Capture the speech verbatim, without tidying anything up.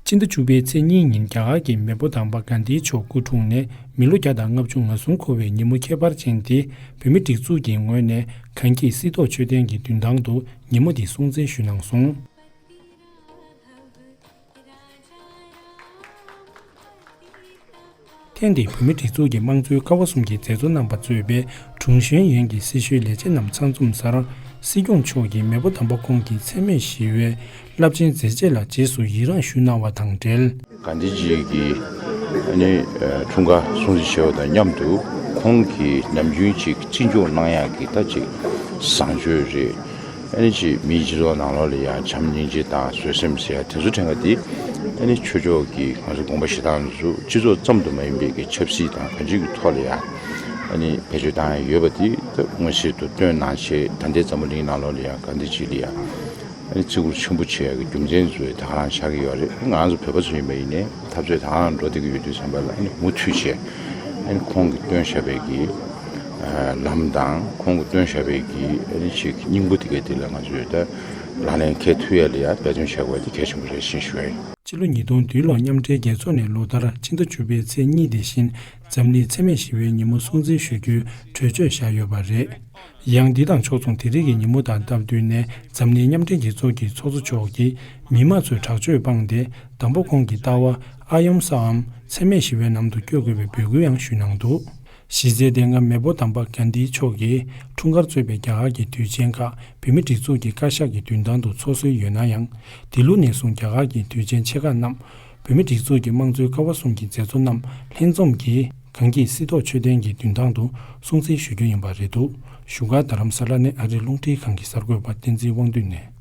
སྤྱི་ཟླ་བཅུ་པའི་ཚེས་གཉིས་ཉིན་རྒྱ་གར་གྱི་མེས་པོ་དམ་པ་གྷན་དྷི་མཆོག་སྐུ་འཁྲུངས་ནས་མི་ལོ་བརྒྱ་དང་ལྔ་བཅུ་ང་གསུམ་འཁོར་བའི་ཉིན་མོ་ཁྱད་པར་ཅན་འདི་བོད་མིའི་སྒྲིག་འཛུགས་ཀྱི་ངོས་ནས་གངས་སྐྱིད་སྲིད་ཐོག་མཆོད་རྟེན་གྱི་མདུན་ཐང་དུ་ཉིན་མོ་འདི་སྲུང་བརྩི་ཞུས་གནང་སོང་། ཐེངས་འདིའི་བོད་མིའི་སྒྲིག་འཛུགས་ཀྱི་དམངས་གཙོའི་ཀ་བ་གསུམ་གྱི་མཛད་གཙོ་རྣམ་པ་གཙོས་པའི་དྲུང་གཞོན་ཡོངས་ཀྱི་སྲི་ཞུའི་ལས་བྱེད་རྣམས་ཚང་འཛོམས་སར། སྲིད་སྐྱོང་མཆོག་གིས་མེས་པོ་དམ་པ་ཁོང་གི་འཚེ་མེད་ཞི་བའི་རླབས་ཆེན་མཛད་རྗེས་ལ་རྗེས་སུ་ཡི་རངས་ཞུ་གནང་བ་དང་འབྲེལ། གྷན་དྷི་ཇི་གི་ཨ་ནི་འཁྲུངས་སྐར་སྲུང་བརྩི་བྱས་པ་དང་མཉམ་དུ་ཁོང་གིས་ནམ་རྒྱུན་ཅིག་ཅི་འཇོག་གནང་ཡག་གི་ད་ཅིག་བཟང་སྤྱོད་རེད། ཨ་ནི་ཅིག་མིའི་སྤྱི་ཚོགས་ནང་ལོགས་ལ་ཡང་བྱམས་སྙིང་རྗེ་དང་བཟོད་སེམས་ཟེར་ཡ་དེ་ཚོ་དྲན་ག་དེ་ཨ་ནི་ཆོས་ཕྱོགས་ཀྱི་ང་ཚོ་དགོངས་པ་བཞེས་སྟངས་དེ་ཚོ་སྤྱི་ཚོགས་ཙམ་དུ་མ་ཡིན་པའི་གི་ཆབ་སྲིད་དང་གང་ཅིའི་གི་ཐོག་ལ་ཡང་ཨ་ནི་བེད་སྤྱོད་བཏང་ཡ་ཡོད་པ་དེ་ད་མངོན་གསལ་དུ་སྟོན་གནང་བྱས། ད་ལྟའི་འཛམ་བུ་གླིང་ནང་ལོགས་ལ་ཡང་གྷན་དྷི་ཇི་ལ་ཡང་ཨ་ནི་བརྩི་བཀུར་ཆེན་པོ་བྱེད་ཡ་གི་རྒྱུ་མཚན་ཚོ་ད་ག་རང་ཆགས་ཀྱི་ཡོད་རེད། ང་ཚོ་བོད་པ་ཚོ་ཡིན་པ་ཡིན་ནའི་འཐབ་རྩོད་ད་ག་རང་འགྲོ་བསྡད་ཀྱི་ཡོད་དུས་ཙམ་པ་ལ་ཨ་ནི་མུ་མཐུད་བྱས་ཨ་ནི་ཁོང་གིས་སྟོན་བཞག་པའི་གི་ལམ་དང་ཁོང་གིས་སྟོན་བཞག་པའི་གི་ཨ་ནི་ཅིག་སྙིང་པོ་དེ་ག་དེ་ལ་ང་ཚོས་ད་ལག་ལེན་འཁེལ་ཐུབ་ཡ་ལ་ཡ་འབད་བརྩོན་བྱ་དགོས་པ་དེ་གལ་ཆེན་པོ་རེད་ཅེས་ཞུ་བ་ཡིན། སྤྱི་ལོ་ཉིས་སྟོང་བདུན་ལོར་མཉམ་འབྲེལ་རྒྱལ་ཚོགས་ནས་ལོ་ལྟར་སྤྱི་ཟླ་བཅུ་པའི་ཚེས་གཉིས་དེ་བཞིན་འཛམ་གླིང་འཚེ་མེད་ཞི་བའི་ཉིན་མོ་སྲུང་བརྩི་ཞུ་རྒྱུའི་གྲོས་ཆོད་བཞག་ཡོད་པ་རེད། ཡང་འདི་དང་ཕྱོགས་མཚུངས་དེ་རིང་གི་ཉིན་མོ་དང་སྟབས་བསྟུན་ནས་འཛམ་གླིང་མཉམ་འབྲེལ་རྒྱལ་ཚོགས་ཀྱི་ཚོགས་གཙོ་མཆོག་གིས་མི་མང་ཚོས་དྲག་སྤྱོད་སྤངས་ཏེ་དམ་པ་ཁོང་གི་ལྟ་བ་ཨ་ཡོམ་སའམ་འཚེ་མེད་ཞི་བའི་ནང་དུ་བསྐྱོད་དགོས་པའི་འབོད་སྐུལ་ཡང་ཞུས་གནང་འདུག་གཞི་རྩའི་དེ་སྔ་མེས་པོ་དམ་པ་གྷན་དྷི་མཆོག་གི་འཁྲུངས་སྐར་གཙོས་པའི་རྒྱ་གར་གྱི་དུས་ཆེན་ཁག་བོད་མིའི་སྒྲིག་འཛུགས་ཀྱི་བཀའ་ཤག་གི་མདུན་ཐང་དུ་འཚོགས་སྲོལ་ཡོད་ན་ཡང་། དེ་ལོ་ནས་བཟུང་རྒྱ་གར་གྱི་དུས་ཆེན་ཆེ་ཁག་རྣམས་བོད་མིའི་སྒྲིག་འཛུགས་ཀྱི་དམངས་གཙོའི་ཀ་བ་གསུམ་གྱི་མཛད་གཙོ་རྣམས་ལྷན་འཛོམས་ཀྱིས་གངས་སྐྱིད་སྲིད་ཐོག་མཆོད་རྟེན་གྱི་མདུན་ཐང་དུ་སྲུང་བརྩི་ཞུ་རྒྱུ་ཡིན་པ་རེད་འདུག་བཞུགས་སྒར་རྡ་རམ་ས་ལ་ནས་ཨ་རིའི་རླུང་འཕྲིན་ཁང་གི་གསར་འགོད་པ་བསྟན་འཛིན་དབང་འདུས་ནས།